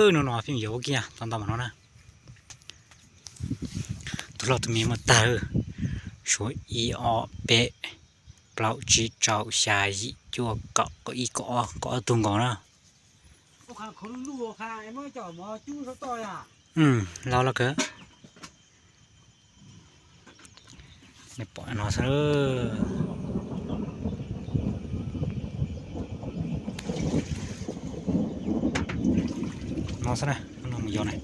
Hnub no pheej yuav vaub kib tau ntau mas no na. Tus loj tus me muaj tag, suav ib ob peb plaub tsib rau xya yim cuaj kaum kaum ib kaum ob, kaum ob tug nkaus na. Los los kawg. Nej pom no xwb. No xwb na, no mus yos na.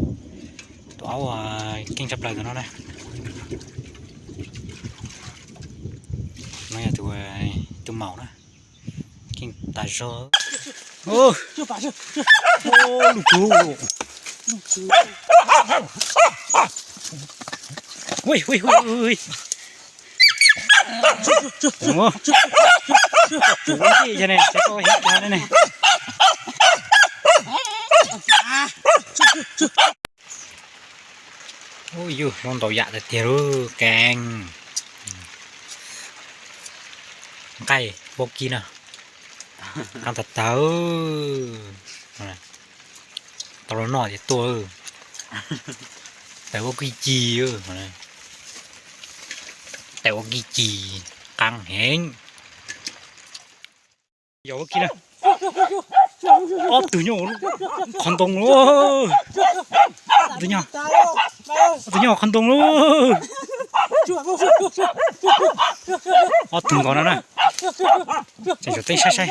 Tus aub keej tshaj plaws tus no na. No yog tus, tus maum na. Keej tas zog. Lub kub. Ui, ui, ui, ui. Tus ua ntej ne, tus ua ntej ne. Ub, yus zoo ntau yam tiag tiag lub keej. Nqaij vaub kib na, qab tag tag. Tau los noj ces tuaj. Tais vaub kib ci, tais vaub kib ci, qab heev. Yog vaub kib na. Ob tug nyob qhov ntoo lauj. Ob tug nyob, ob tug nyob qhov ntoo lauj. Ob tug nkaus no na. Tseem tsum teb saib saib.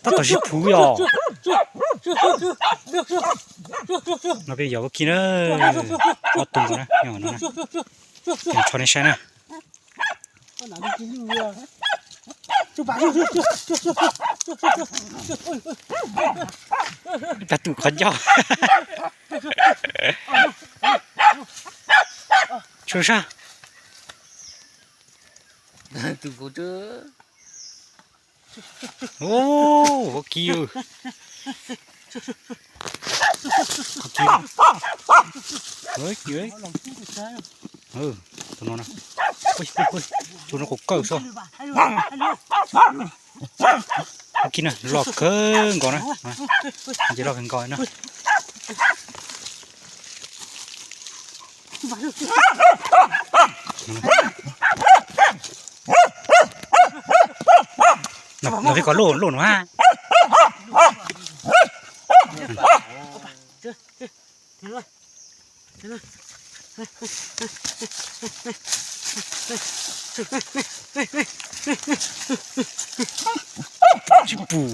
Tab tom sib phuv yog. No peb yog vaub kib na. Ob tug nkaus na, nyob no na. Tseem tshuav nej saib na. Ib plag tus qhov ncauj. Tshuav sab. Ub, vaub kib. Tus no na. Tus no kuv kawg xwb. Vaub kib na, loj kawg nkaus na. Ces loj kawg nkaus na. No peb kom loj loj no ha. Tsis pum.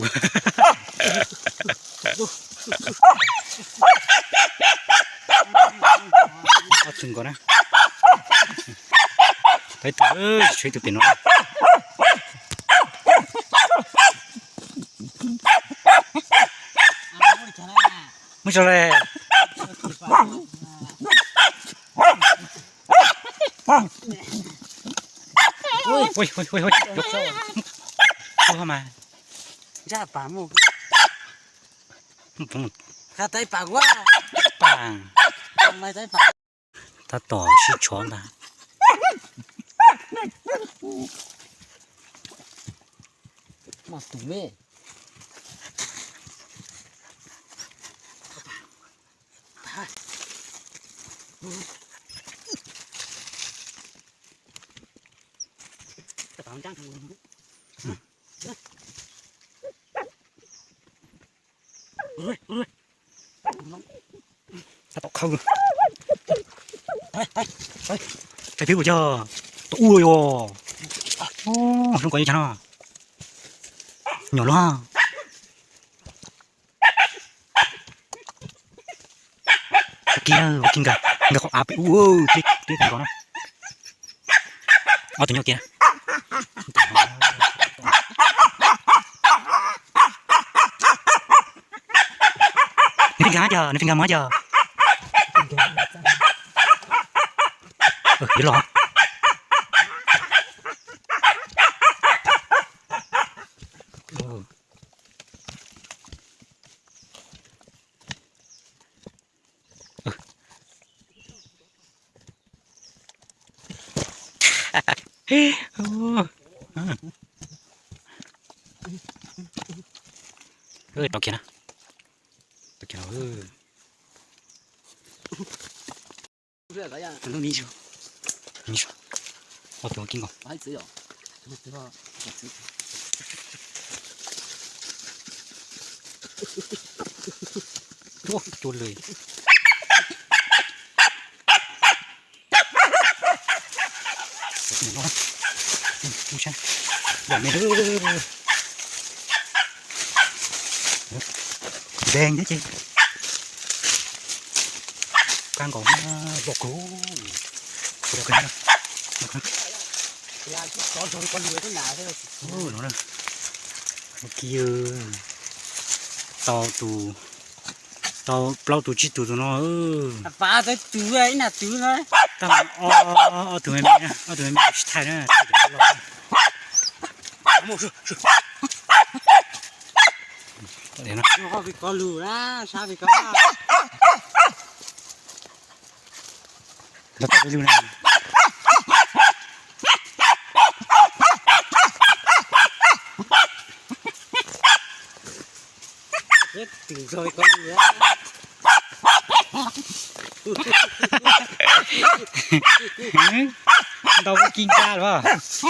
Ob tug nkaus na. Peb tus, tshuav ib tug pem no. Muab tso le. Ui, ui, ui, ui. Ua mas. Tab tom sib tshuav ntag. Tab tom khawb. Tsaij pib ua cog. Tau ua yog. Zoo koj yeej tsa no. Nyuam no. Vaub kib na, vaub kib nkag, nkag qhov av pem ub, peb, peb nkag na. Ob tug nyob kiag. Nws pheej nkag mas cog, nws pheej nkag mas cog. Yuav los. Tau kiag na. Tau kiag no. Lub ni, ni, ob tug kiv nkaus. Ua cua lwm. Nteeg thiab ces. Kab nkaus na, loj kawg. No na, kiv, tau tus, tau plaub tus tsib tus tus no. Tag, ob tug me me, ob tug me me tsis thaij na. Los tau peb lug na. Ntau kib nkag los.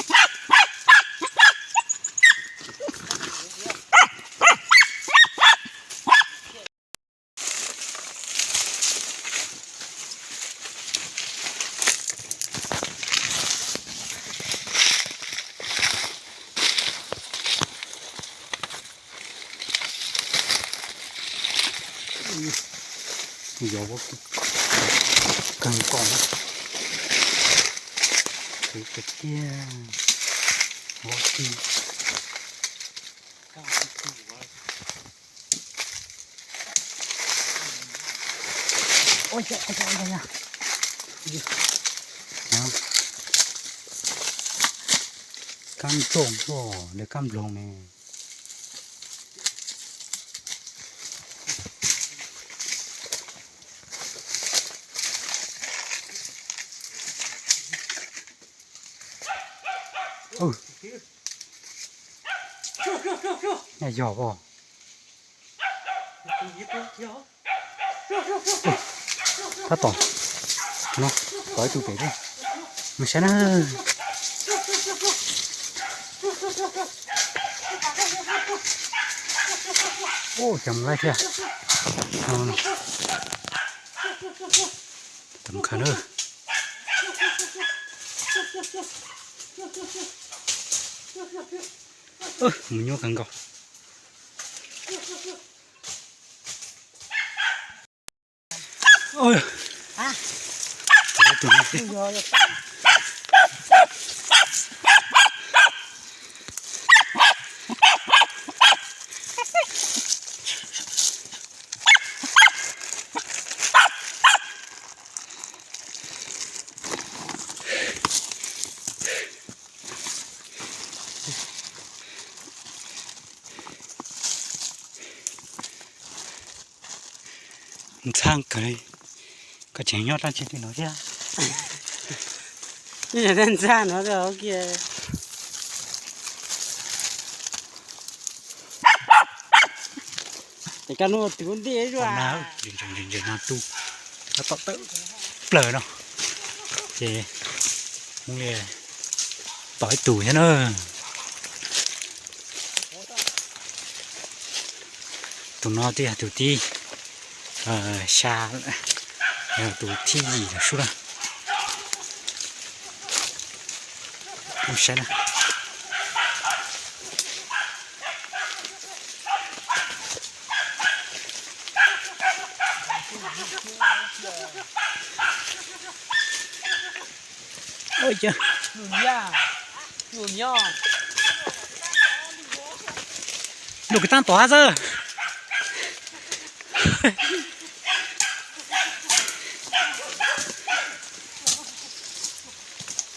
Yog kawg nkaus na. Khwv tiag tiag. Vov kig. Kab nploog, lawv kab nploog ne. Yog os. Tab tom, no, tov ib tug pem thiab. Mus saib na. Ua cas mus laij thiab. Tau mus khaws na. Mus nyuaj kawg nkaus. Ntxhab kawg li, koj tseem nyob dab tsi li no thiab? Ntxhab no kiag. Tes koj nug tus ntij zuaj. Ntses no tu, tab tom tawm plaws no, ces mus li tom ib tug thiab na. Tus no twb yog tus tib xya, yog tus thib yim lawm sub na. Mus saib na. Lug kwv tag tom hab xwb.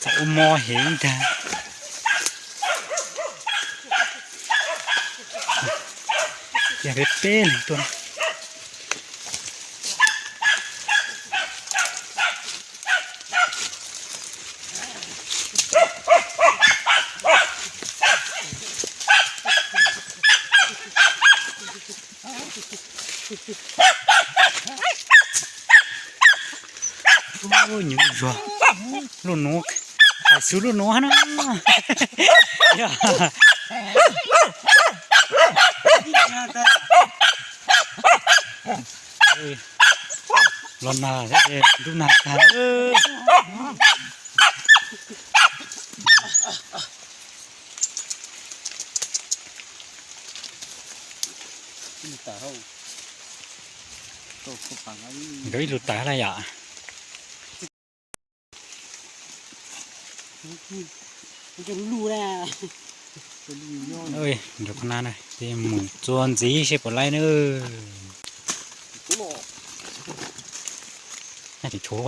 Txawm ua mob heev ntag. Yog peb peb leeg tuaj na. Lub nuav, hais xwb lub nuav na. Los nag thiab ces ntuj nag tag. Nkawd ib lub tawv na yom. Nrog qhov na na, ces mus txua ntxiv seb puas laib na. Nyob tim tshuav.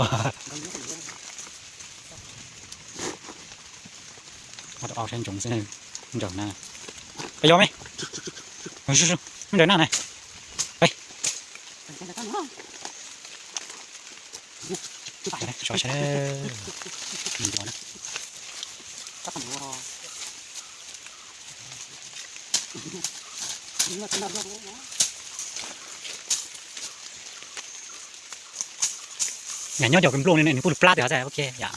Ob tug au sab ntsoov xwb, nraum na. Pab yog me, nraum na na. Nyob cov nplooj ne nws kuj lug plab tiag xwb, ok yom.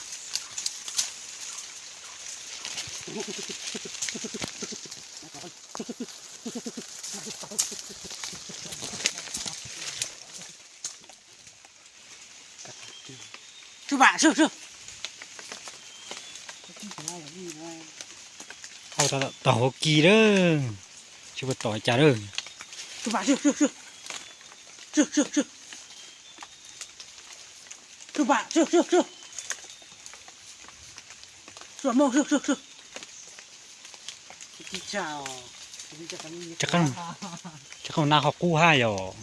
Tau hauv kis lawm, tsis puas tom cas lawm. Rov qab na qhov qub hab yom.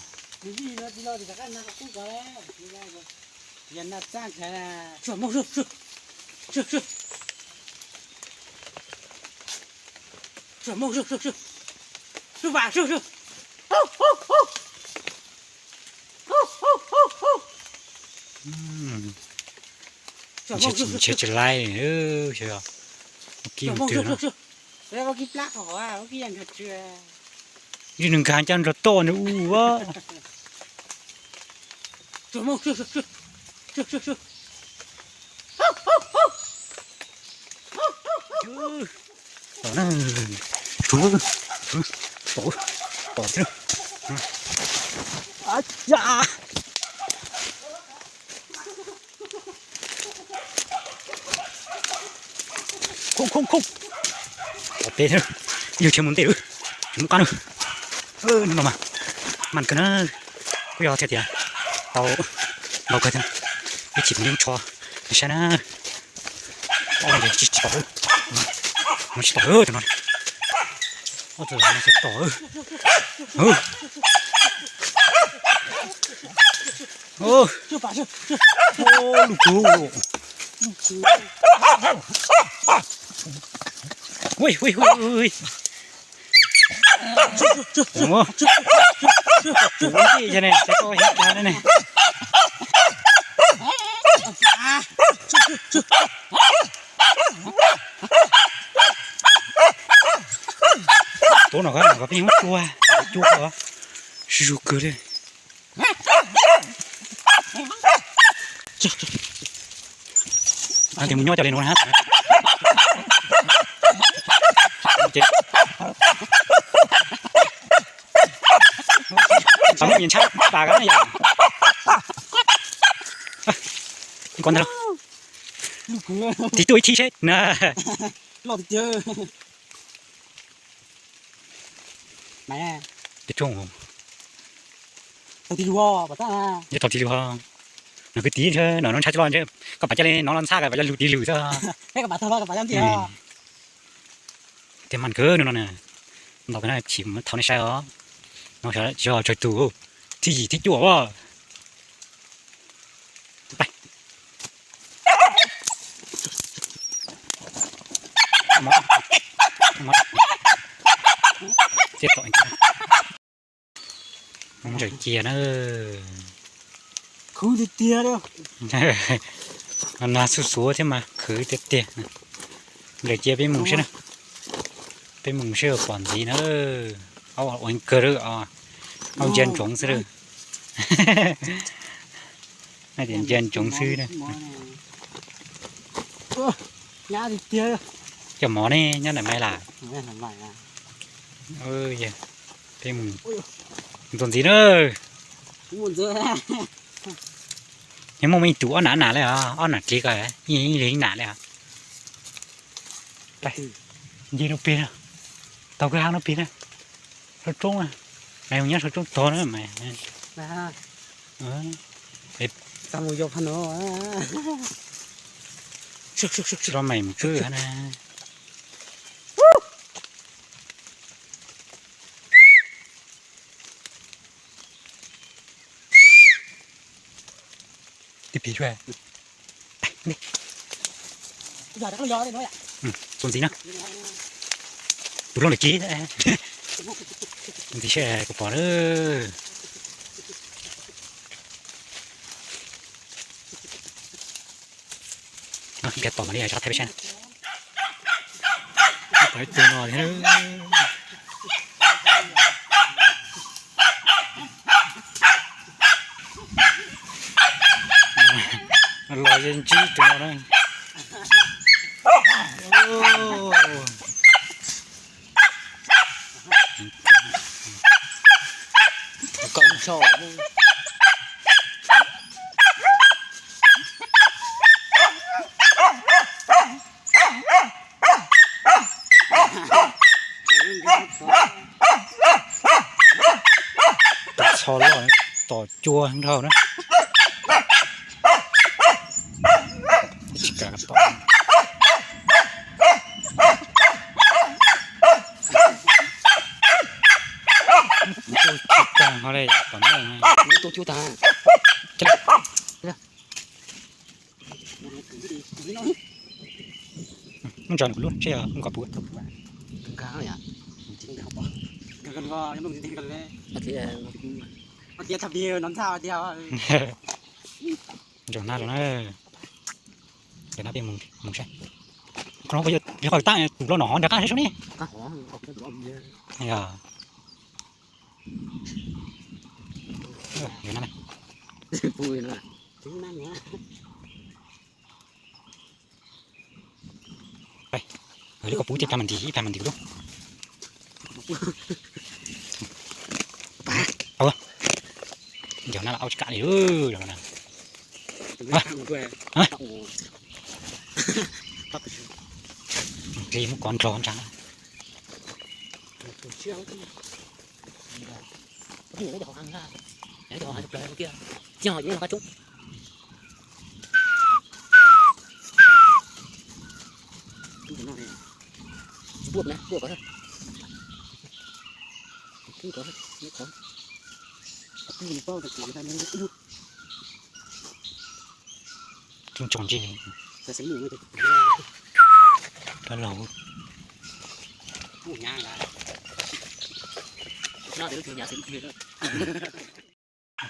Ntshe tsis laib, kib mus twg no. Ib nws nkag caj nrog toj nws ua. Tom na, tom, tom thiab. Khoob khoob khoob. Tom peb thiab, yug tshiab mus ntej lawm, tsis muaj qab na. Hnub no mas man kawg na, kuj yog thiaj tias tau ntau kawg thiab. Ib chim mus li tsho saib na. Tsis tom, tsis tom tus no, ob tug no tsis tom. Lub kub. Tuav no, peb yeej muab cua, cua zuj zus kawg li. Tes mus nyob cov li no na. Txhob muab nyias ntshab tas koj na yom. Koj ntag, tiv tuaj ib thib seb na. Tes tsuag, yog tau tiv lug ho, no kwv tiv ntshe no ntshai tsis loj ntshe koj pam coj li no los ntxhab koj pam coj lug tiv lug xwb. Tiag man kawg no no na. Ntau kawg na, tsis muab thaum nej saib os. No tsis yog tsawg tus, thib yim thib cuaj os. Ntsaws cia na. Khwv tiag tiag li. Nag xuv xuav thiab mas khwv tiag tiag. Ntsaws cia peb mus seb na. Peb mus seb pom ntxiv na. Aub ua kawg lawm os. Aub ntsia ntsoov xwb lawm. Hais tias ntsia ntsoov xwb na. Nyab tiag tiag. Cov mov ne nyob ntawm Maiv Las. Peb mus ntxuas ntxiv na. Nyob muaj ib tug ob nam nam li os, ob nam dlig ko, ib li nam li os. Nce rau pem na, tau kwj ha rau pem na, saum roob na, mas nyob saum roob tog na mas. Tsis los mas mus tsuj na. Tib pig tsuag. Txuas ntxiv na. Tus loj lawm kiag. Ntxiv seb puas pom na. Nkag tom mas li rov qab thaij peb saib. Pom ib tug no thiab. Los yeej ntsib tus no na. Tus txho loj tom cua nrho na. Tsis kam tom. Tsis kam ho li tom ntej. Muab ntsaws kuv lub seb yog muaj kom puv. Ntsaws na, ntsaws na, peb mus saib. Qhov no yog qhov tab tus los no ho nrog qab saib sub ne. Li koj puv tej plag mas ntim ib plag mas ntim lub. Ncaug na, los au tsis kam li. Li muab kov nrog ntsa na. Tsoom ntse. Pab laug. Kuv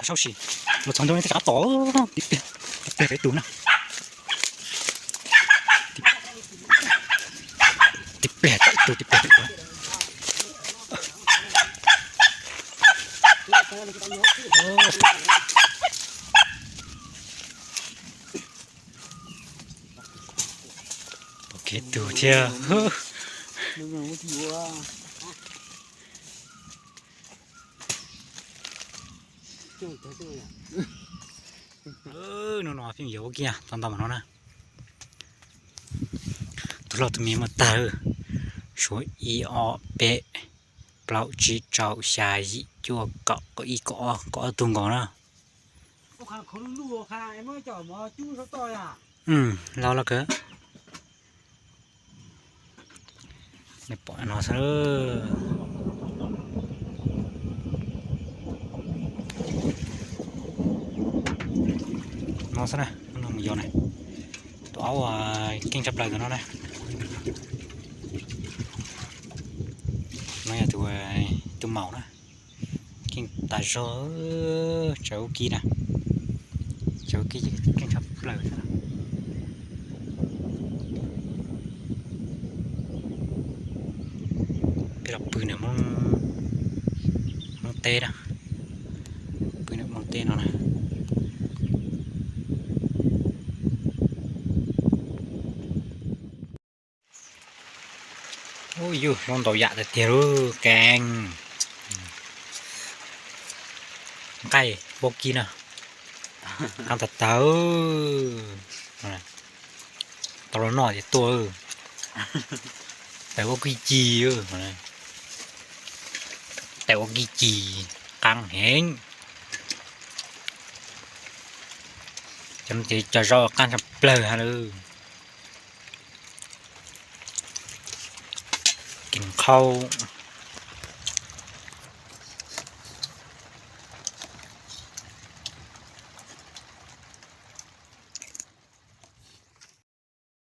saub sim los txog ntua ne, twb rov qab tom tib pliag peb tus na. Tib pliag tom ib tug, tib pliag tom ib tug. Pom kev tug thiab. Hnub no pheej yuav ua kiag tau ntau mas no na. Tus loj tus me muaj tag, suav ib ob peb plaub tsib rau xya yim cuaj kaum kaum ib kaum ob, kaum ob tug nkaus na. Laus loj kawg. Nej pom no xwb. No xwb na, no mus yos na. Tus aub keej tshaj plaws tus no na. No yog tus, tus maum na. Keej tas zog, tsaws ub kib na. Tsaws ub kib ces keej tshaj plaws xwb na. Peb los pw nram Hmoob teb na, pw nram Hmoob teb no na. Ub, yus zoo ntau yam tiag tiag lub keeb. Nqaij vaub kib no, qab tag tag. Tau los noj ces tuaj. Tais vaub kib ci, tais vaub kib ci, qab heev. Cov no ces cov zaub qab tshaj plawg ha lawm. Kis qhaub.